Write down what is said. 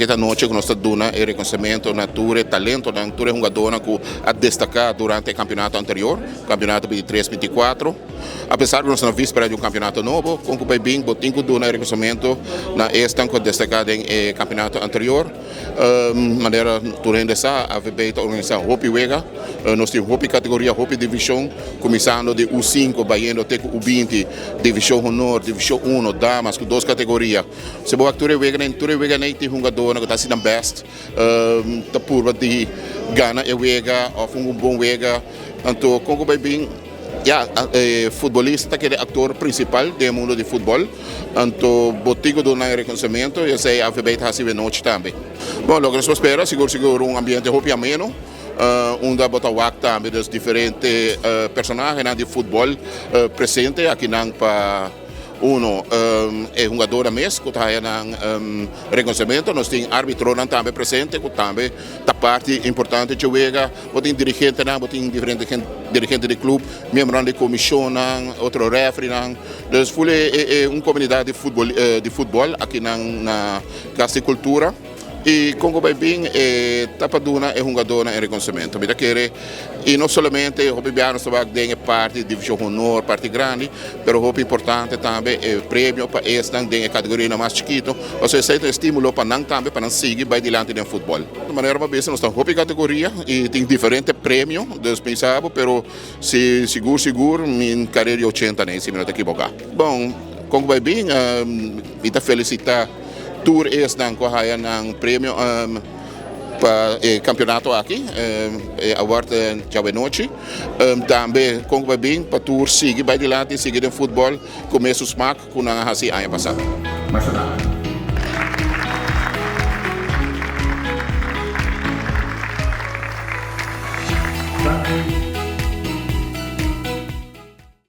ta anochi ku nos ta duna e rekonosementu na tur e talentonan, tur e hungadónan ku a destaká durante e kampionato anterior, kampionato 23, 24. Apesar ku nos ta na víspera di un kampionato nobo, kon ku bai bin bo tin ku duna e rekonosementu na esnan ku a destaká den e kampionato anterior. Manera tur hende sa, AVB ta organisá hopi wega. Nos tin hopi kategoria, hopi divishon, kuminsando di U sinku bayendo te ku U 20, divishon honor, divishon uno, damas ku dos kategoria. Si bo wak tur e weganan, tur e weganan tin hungadónan ku ta hasi nan bèst, ta purba di gana e wega òf un bon wega. Anto kon ku bai bin, ya, e futbolista ta keda e aktor prinsipal den e mundu di futbòl. Anto bo tin ku duna nan e rekonosementu i esei AVB ta hasi wenochi tambe. Bon, loke nos por spera sigur sigur un ambiente hopi ameno, unda bo ta wak tambe dus diferente personahenan di futbòl presente akinan pa. Uno, e hungadornan mes ku ta haya nan rekonosementu. Nos tin arbitronan tambe presente ku tambe ta parti importante dje wega. Bo tin dirigentenan, bo tin diferente dirigente di klup, miembronan di komishonnan, otro rèfrinan. Dus ful e un komunidat di futbol di futbòl akinan na Kas di Kultura. I kon ku bai bin e ta pa duna e hungadónan e rekonosementu. Mi ta kere i no solamente hopi biaha nos ta wak den e parti divishon honor, parti grandi, pero hopi importante tambe e premio pa esnan den e kategorianan mas chikitu, pasobra esei ta un estímulo pa nan tambe pa nan sigui bai dilanti den futbòl. Di manera bo a bisa nos ta hopi kategoria i tin diferente premio, dus mi sa bo, pero si sigur sigur mi kare di ochenta nei si mi no ta ekiboká. Bon, kon ku bai bin mi ta felisitá. Tur esnan ku a haya nan premio pa e kampionato aki, e award djawe nochi. Tambe kon ku bai bin pa tur sigui bai dilanti, sigui den futbòl ku mesun smak ku nan a hasi aña pasá. Masha danki. Danki.